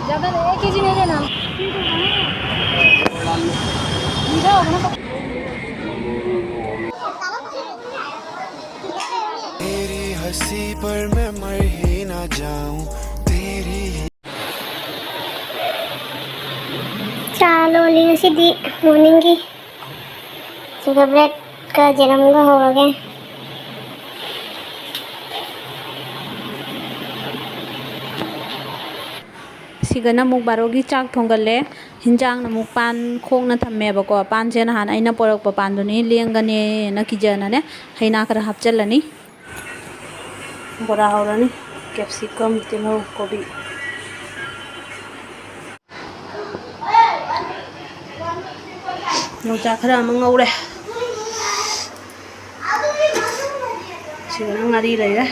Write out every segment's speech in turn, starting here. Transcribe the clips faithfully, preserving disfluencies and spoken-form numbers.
ज़्यादा नहीं, एक केजी नहीं लेना। मीठा होगा ना। तेरी हंसी पर मैं मर ही ना जाऊं, तेरी ही ꯆꯥ ꯂꯣꯜꯂꯤ ꯉꯁꯤꯗꯤ ꯃꯣꯔꯅꯤꯡꯒꯤ꯫ ꯁꯤꯒ ꯕ꯭ꯔꯦꯗꯀ ꯖꯦꯔꯝꯒ ꯍꯧꯔꯒꯦ꯫ ꯁꯤꯒꯅ ꯑꯃꯨꯛ ꯕꯥꯔꯣꯒꯤ ꯆꯥꯛ ꯊꯣꯡꯒꯠꯂꯦ꯫ ꯍꯤꯟꯖꯥꯡꯅ ꯑꯃꯨꯛ ꯄꯥꯟ ꯈꯣꯛꯅ ꯊꯝꯃꯦꯕꯀꯣ꯫ ꯄꯥꯟꯁꯦ ꯅꯍꯥꯟ ꯑꯩꯅ ꯄꯣꯔꯛꯄ ꯄꯥꯟꯗꯨꯅꯤ, ꯂꯦꯡꯒꯅꯦꯅ ꯀꯤꯖꯅꯅꯦ ꯍꯩꯅꯥ ꯈꯔ ꯍꯥꯞꯆꯤꯜꯂꯅꯤ꯫ ꯕꯣꯔꯥ ꯍꯧꯔꯅꯤ꯫ ꯀꯦꯞꯁꯤꯀꯝ, ꯇꯤꯜꯍꯧ, ꯀꯣꯕꯤ꯫ ꯌꯣꯡꯆꯥꯛ ꯈꯔ ꯑꯃ ꯉꯧꯔꯦ꯫ ꯁꯤꯗꯅ ꯉꯥꯔꯤ ꯂꯩꯔꯦ꯫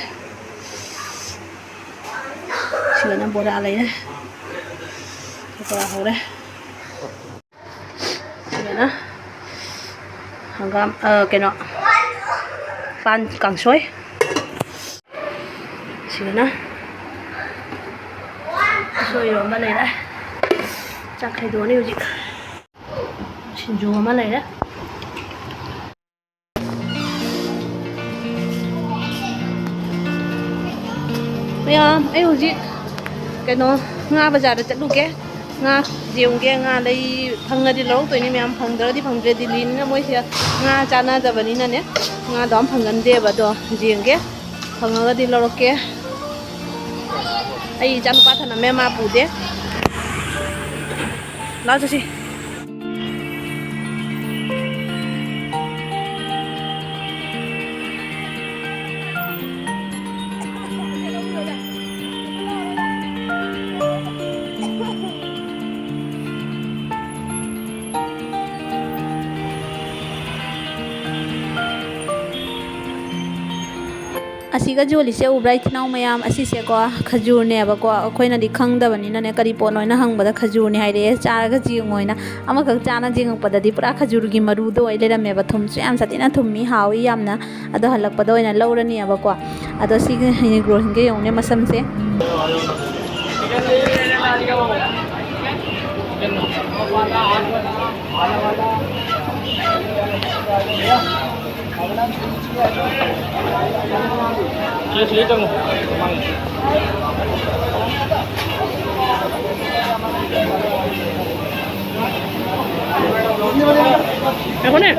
ꯁꯤꯗꯅ ꯕꯣꯔꯥ ꯂꯩꯔꯦ꯫ ꯕꯣꯔꯥ ꯍꯧꯔꯦ꯫ ꯁꯤꯗꯅ ꯍꯪꯒꯥꯝ, ꯑ, ꯀꯩꯅꯣ, ꯄꯥꯟ ꯀꯥꯡꯁꯣꯏ꯫ ꯁꯤꯗꯅ ꯎꯁꯣꯏ ꯏꯔꯣꯝꯕ ꯂꯩꯔꯦ꯫ ꯆꯥꯛ ꯈꯥꯏꯗꯣꯛꯑꯅꯤ ꯍꯧꯖꯤꯛ꯫ ꯁꯤꯡꯖꯨ ꯑꯃ ꯂꯩꯔꯦ꯫ ꯃꯌꯥꯝ, ꯑꯩ ꯍꯧꯖꯤꯛ ꯀꯩꯅꯣ, ꯉꯥ ꯕꯖꯥꯔꯗ ꯆꯠꯂꯨꯒꯦ꯫ ꯉꯥ ꯌꯦꯡꯉꯨꯒꯦ, ꯉꯥ ꯂꯩ, ꯐꯪꯉꯗꯤ ꯂꯧꯔꯛꯇꯣꯏꯅꯤ ꯃꯌꯥꯝ, ꯐꯪꯗ꯭ꯔꯒꯗꯤ ꯐꯪꯗ꯭ꯔꯦ꯫ ꯗꯤꯜꯂꯤꯅꯤꯅ ꯃꯣꯏꯁꯦ ꯉꯥ ꯆꯥꯟꯅꯗꯕꯅꯤꯅꯅꯦ, ꯉꯥꯗꯣ ꯌꯥꯝ ꯐꯪꯒꯟꯗꯦꯕ꯫ ꯑꯗꯣ ꯌꯦꯡꯒꯦ, ꯐꯪꯉꯒꯗꯤ ꯂꯧꯔꯛꯀꯦ꯫ ꯑꯩ ꯏꯆꯥꯅꯨꯄꯥ ꯊꯅꯝꯃꯦ, ꯃꯥ ꯄꯨꯗꯦ꯫ ꯂꯥꯛꯑꯣ ꯆꯠꯁꯤ꯫ ꯑꯁꯤꯒ ꯌꯣꯜꯂꯤꯁꯦ ꯎꯕ꯭ꯔꯥ, ꯏꯆꯤꯟ ꯏꯅꯥꯎ ꯃꯌꯥꯝ? ꯑꯁꯤꯁꯦꯀꯣ, ꯈꯖꯨꯔꯅꯦꯕꯀꯣ꯫ ꯑꯩꯈꯣꯏꯅꯗꯤ ꯈꯪꯗꯕꯅꯤꯅꯅꯦ, ꯀꯔꯤ ꯄꯣꯠꯅꯣ ꯍꯥꯏꯅ ꯍꯪꯕꯗ, "ꯈꯖꯨꯔꯅꯦ" ꯍꯥꯏꯔꯛꯑꯦ꯫ ꯆꯥꯔꯒ ꯌꯦꯡꯉꯣ ꯍꯥꯏꯅ꯫ ꯑꯃꯈꯛ ꯆꯥꯅ ꯌꯦꯡꯉꯛꯄꯗꯗꯤ ꯄꯨꯔꯥ ꯈꯖꯨꯔꯒꯤ ꯃꯔꯨꯗꯣ ꯑꯣꯏ ꯂꯩꯔꯝꯃꯦꯕ꯫ ꯊꯨꯝꯁꯨ ꯌꯥꯝ ꯁꯥꯊꯤꯅ ꯊꯨꯝꯃꯤ, ꯍꯥꯎꯏ ꯌꯥꯝꯅ꯫ ꯑꯗꯣ ꯍꯜꯂꯛꯄꯗ ꯑꯣꯏꯅ ꯂꯧꯔꯅꯤꯕꯀꯣ꯫ ꯑꯗꯣ ꯁꯤꯒꯤ ꯅꯦꯒ꯭ꯔꯣꯁꯤꯡꯒ ꯌꯦꯡꯉꯨꯅꯦ, ꯃꯁꯝꯁꯦ꯫ ꯉꯥꯏꯈꯣꯅꯦ꯫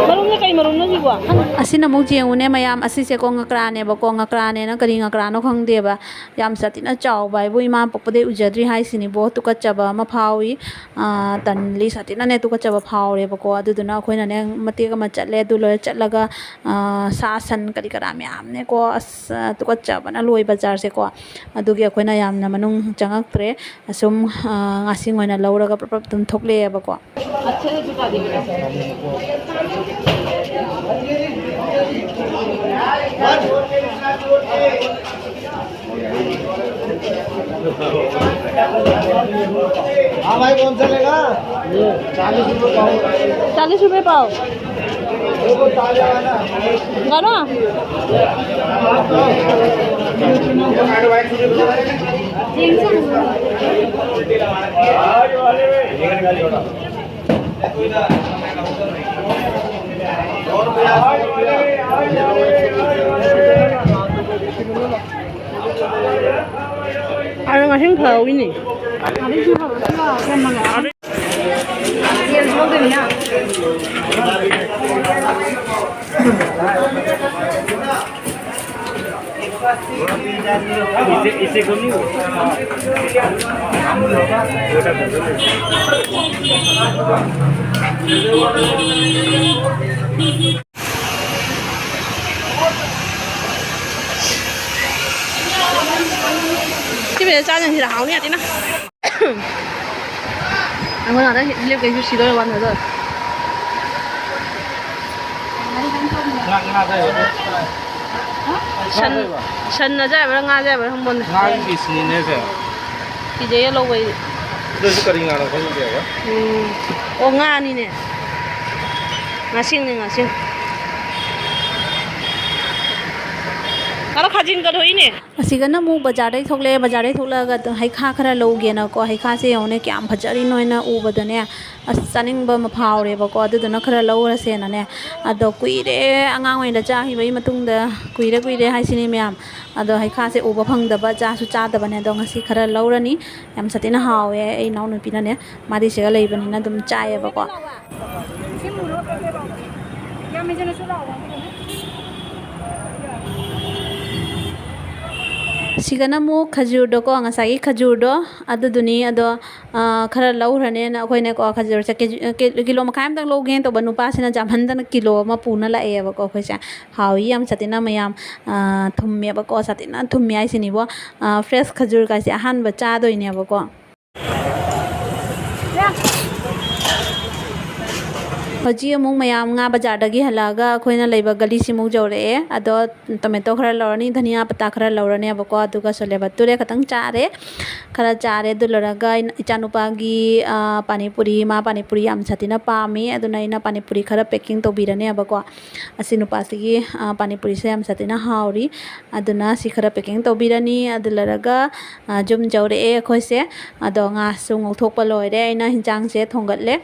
ꯃꯔꯨꯝꯅ ꯀꯩ ꯃꯔꯨꯝꯅꯣ ꯁꯤꯕꯣ? ꯑꯁꯤꯅ ꯑꯃꯨꯛ ꯌꯦꯡꯉꯨꯅꯦ ꯃꯌꯥꯝ, ꯑꯁꯤꯁꯦꯀꯣ ꯉꯀ꯭ꯔꯥꯅꯦꯕꯀꯣ, ꯉꯀ꯭ꯔꯥꯅꯦꯅ ꯀꯔꯤ ꯉꯀ꯭ꯔꯥꯅꯣ ꯈꯪꯗꯦꯕ, ꯌꯥꯝ ꯁꯥꯊꯤꯅ ꯆꯥꯎꯕ ꯍꯥꯏꯕꯨ ꯏꯃꯥ ꯄꯣꯛꯄꯗꯩ ꯎꯖꯗ꯭ꯔꯤ ꯍꯥꯏꯁꯤꯅꯤꯕꯣ, ꯇꯨꯀꯠꯆꯕ ꯑꯃ ꯐꯥꯎꯏ꯫ ꯑꯥ, ꯇꯜꯂꯤ, ꯁꯥꯊꯤꯅꯅꯦ ꯇꯨꯀꯠꯆꯕ ꯐꯥꯎꯔꯦꯕꯀꯣ꯫ ꯑꯗꯨꯗꯨꯅ ꯑꯩꯈꯣꯏꯅꯅꯦ ꯃꯇꯦꯛ ꯑꯃ ꯆꯠꯂꯦ, ꯑꯗꯨ ꯂꯣꯏꯔ ꯆꯠꯂꯒ, ꯑꯥ, ꯁꯥ ꯁꯟ ꯀꯔꯤ ꯀꯔꯥ ꯃꯌꯥꯝꯅꯦꯀꯣ, ꯑꯁ, ꯇꯨꯀꯠꯆꯕꯅ ꯂꯣꯏ ꯕꯖꯥꯔꯁꯦꯀꯣ꯫ ꯑꯗꯨꯒꯤ ꯑꯩꯈꯣꯏꯅ ꯌꯥꯝꯅ ꯃꯅꯨꯡ ꯆꯪꯉꯛꯇ꯭ꯔꯦ꯫ ꯑꯁꯨꯝ, ꯑꯥ, ꯉꯥꯁꯤꯡ ꯑꯣꯏꯅ ꯂꯧꯔꯒ ꯄ꯭ꯔꯞ ꯄ꯭ꯔꯞ ꯑꯗꯨꯝ ꯊꯣꯛꯂꯛꯑꯦꯕꯀꯣ꯫ हाँ भाई, कौन सा लेगा? चालीस रुपये पाव। चालीस रुपये पाव। देखो, ताजा वाला। गाना? ꯑꯗꯣ ꯉꯁꯤ ꯐꯍꯧꯋꯤꯅꯦ꯫ ꯁꯤ ꯃꯤꯅ ꯆꯥ ꯌꯦꯟꯁꯤꯗ ꯍꯥꯎꯅꯤ ꯌꯥꯇꯦꯅ꯫ ꯑꯩꯉꯣꯟꯗ ꯉꯥꯛꯇꯪ ꯂꯦꯞꯀꯦ, ꯑꯩꯁꯨ ꯁꯤꯗꯧꯔꯦ, ꯋꯥꯟꯊꯗꯧꯔꯦ꯫ ꯉꯥ, ꯉꯥ ꯆꯥꯏꯕ? ꯁꯟ, ꯉꯥ ꯆꯥꯏꯕ? ꯁꯟꯅ ꯆꯥꯏꯕ꯭ꯔꯥ, ꯉꯥ ꯆꯥꯏꯕ꯭ꯔꯥ ꯈꯪꯄꯣꯟꯇꯦ꯫ ꯉꯥꯒꯤ ꯄꯤꯁꯅꯤꯅꯦ ꯁꯦ꯫ ꯀꯤꯖꯩꯌꯦ ꯂꯧꯕ ꯑꯩꯗꯤ꯫ ꯑꯗꯨꯁꯨ ꯀꯔꯤ ꯉꯥꯅꯣ ꯈꯪꯗꯦꯕ꯫ ꯎꯝ꯫ ꯑꯣ, ꯉꯥꯅꯤꯅꯦ꯫ ꯉꯥꯁꯤꯡꯅꯦ, ꯉꯥꯁꯤꯡ꯫ ꯈꯔ ꯈꯥꯖꯤꯟꯒꯗꯣꯏꯅꯦ꯫ ꯑꯁꯤꯒꯅ ꯑꯃꯨꯛ ꯕꯖꯥꯔꯗꯩ ꯊꯣꯛꯂꯛꯑꯦ꯫ ꯕꯖꯥꯔꯗꯩ ꯊꯣꯛꯂꯛꯑꯒ ꯑꯗꯨꯝ ꯍꯩꯈꯥ ꯈꯔ ꯂꯧꯒꯦꯅꯀꯣ, ꯍꯩꯈꯥꯁꯦ ꯌꯦꯡꯉꯨꯅꯦ ꯀꯌꯥꯝ ꯐꯖꯔꯤꯅꯣ ꯍꯥꯏꯅ ꯎꯕꯗꯅꯦ, ꯑꯁ, ꯆꯥꯅꯤꯡꯕ ꯑꯃ ꯐꯥꯎꯔꯦꯕꯀꯣ꯫ ꯑꯗꯨꯗꯨꯅ ꯈꯔ ꯂꯧꯔꯁꯦꯅꯅꯦ꯫ ꯑꯗꯣ ꯀꯨꯏꯔꯦ ꯑꯉꯥꯡ ꯑꯣꯏꯅ ꯆꯥꯈꯤꯕꯒꯤ ꯃꯇꯨꯡꯗ, ꯀꯨꯏꯔꯦ ꯀꯨꯏꯔꯦ ꯍꯥꯏꯁꯤꯅꯤ ꯃꯌꯥꯝ꯫ ꯑꯗꯣ ꯍꯩꯈꯥꯁꯦ ꯎꯕ ꯐꯪꯗꯕ, ꯆꯥꯁꯨ ꯆꯥꯗꯕꯅꯦ꯫ ꯑꯗꯣ ꯉꯁꯤ ꯈꯔ ꯂꯧꯔꯅꯤ꯫ ꯌꯥꯝ ꯁꯥꯊꯤꯅ ꯍꯥꯎꯋꯦ꯫ ꯑꯩ ꯏꯅꯥꯎꯅꯨꯄꯤꯅꯅꯦ, ꯃꯥꯗꯤ ꯁꯤꯒ ꯂꯩꯕꯅꯤꯅ ꯑꯗꯨꯝ ꯆꯥꯏꯌꯦꯕꯀꯣ꯫ ꯁꯤꯒꯅ ꯑꯃꯨꯛ ꯈꯖꯨꯔꯗꯣꯀꯣ, ꯉꯁꯥꯏꯒꯤ ꯈꯖꯨꯔꯗꯣ ꯑꯗꯨꯗꯨꯅꯤ꯫ ꯑꯗꯣ, ꯑ, ꯈꯔ ꯂꯧꯈ꯭ꯔꯅꯦꯅ ꯑꯩꯈꯣꯏꯅꯀꯣ, ꯈꯖꯨꯔꯁꯦ ꯀꯦꯖꯤ, ꯀꯤ-, ꯀꯤꯂꯣ ꯃꯈꯥꯏ ꯑꯃꯇꯪ ꯂꯧꯒꯦꯅ ꯇꯧꯕ, ꯅꯨꯄꯥꯁꯤꯅ ꯆꯥꯃꯟꯗꯅ ꯀꯤꯂꯣ ꯑꯃ ꯄꯨꯅ ꯂꯥꯛꯑꯦꯕꯀꯣ ꯑꯩꯈꯣꯏꯁꯦ꯫ ꯍꯥꯎꯏ ꯌꯥꯝ ꯁꯥꯊꯤꯅ ꯃꯌꯥꯝ, ꯑ, ꯊꯨꯝꯃꯦꯕꯀꯣ, ꯁꯥꯊꯤꯅ ꯊꯨꯝꯃꯦ ꯍꯥꯏꯁꯤꯅꯤꯕꯣ꯫ ꯑ, fresh ꯈꯖꯨꯔꯒꯁꯦ ꯑꯍꯥꯟꯕ ꯆꯥꯗꯣꯏꯅꯦꯕꯀꯣ꯫ ꯍꯧꯖꯤꯛ ꯑꯃꯨꯛ ꯃꯌꯥꯝ ꯉꯥ ꯕꯖꯥꯔꯗꯒꯤ ꯍꯜꯂꯛꯑꯒ ꯑꯩꯈꯣꯏꯅ ꯂꯩꯕ ꯒꯂꯤꯁꯤꯃꯨꯛ ꯌꯧꯔꯛꯑꯦ꯫ ꯑꯗꯣ tomato ꯈꯔ ꯂꯧꯔꯅꯤ, ꯙꯅꯤꯌꯥ ꯄꯇꯥ ꯈꯔ ꯂꯧꯔꯅꯦꯕꯀꯣ, ꯑꯗꯨꯒ ꯁꯣꯂꯦ ꯚꯇꯨꯔꯦ ꯈꯇꯪ ꯆꯥꯔꯦ꯫ ꯈꯔ ꯆꯥꯔꯦ꯫ ꯑꯗꯨ ꯂꯣꯏꯔꯒ ꯑꯩꯅ, ꯏꯆꯥꯅꯨꯄꯥꯒꯤ, ꯑ, ꯄꯥꯅꯤ ꯄꯨꯔꯤ, ꯃꯥ ꯄꯥꯅꯤ ꯄꯨꯔꯤ ꯌꯥꯝ ꯁꯥꯊꯤꯅ ꯄꯥꯝꯃꯤ, ꯑꯗꯨꯅ ꯑꯩꯅ ꯄꯥꯅꯤ ꯄꯨꯔꯤ ꯈꯔ packing ꯇꯧꯕꯤꯔꯅꯦꯕꯀꯣ꯫ ꯑꯁꯤ ꯅꯨꯄꯥꯁꯤꯒꯤ, ꯑ, ꯄꯥꯅꯤ ꯄꯨꯔꯤꯁꯦ ꯌꯥꯝ ꯁꯥꯊꯤꯅ ꯍꯥꯎꯔꯤ꯫ ꯑꯗꯨꯅ ꯁꯤ ꯈꯔ packing ꯇꯧꯕꯤꯔꯅꯤ꯫ ꯑꯗꯨ ꯂꯣꯏꯔꯒ, ꯑ, ꯌꯨꯝ ꯌꯧꯔꯛꯑꯦ ꯑꯩꯈꯣꯏꯁꯦ꯫ ꯑꯗꯣ ꯉꯥꯁꯨ ꯉꯧꯊꯣꯛꯄ ꯂꯣꯏꯔꯦ꯫ ꯑꯩꯅ ꯍꯤꯟꯖꯥꯡꯁꯦ ꯊꯣꯡꯒꯠꯂꯦ꯫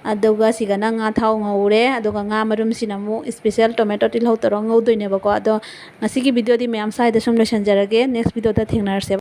ꯑꯗꯨꯒ ꯁꯤꯒꯅ ꯉꯥ ꯊꯥꯎ ꯉꯧꯔꯦ꯫ ꯑꯗꯨꯒ ꯉꯥ ꯃꯔꯨꯝꯁꯤꯅ ꯑꯃꯨꯛ special tomato ꯇꯤꯜꯍꯧ ꯇꯧꯔꯒ ꯉꯧꯗꯣꯏꯅꯦꯕꯀꯣ꯫ ꯑꯗꯣ ꯉꯁꯤꯒꯤ video ꯗꯤ ꯃꯌꯥꯝ ꯁ꯭ꯋꯥꯏꯗ ꯁꯨꯝ ꯂꯣꯏꯁꯤꯟꯖꯔꯒꯦ꯫ Next video ꯗ ꯊꯦꯡꯅꯔꯁꯦ꯫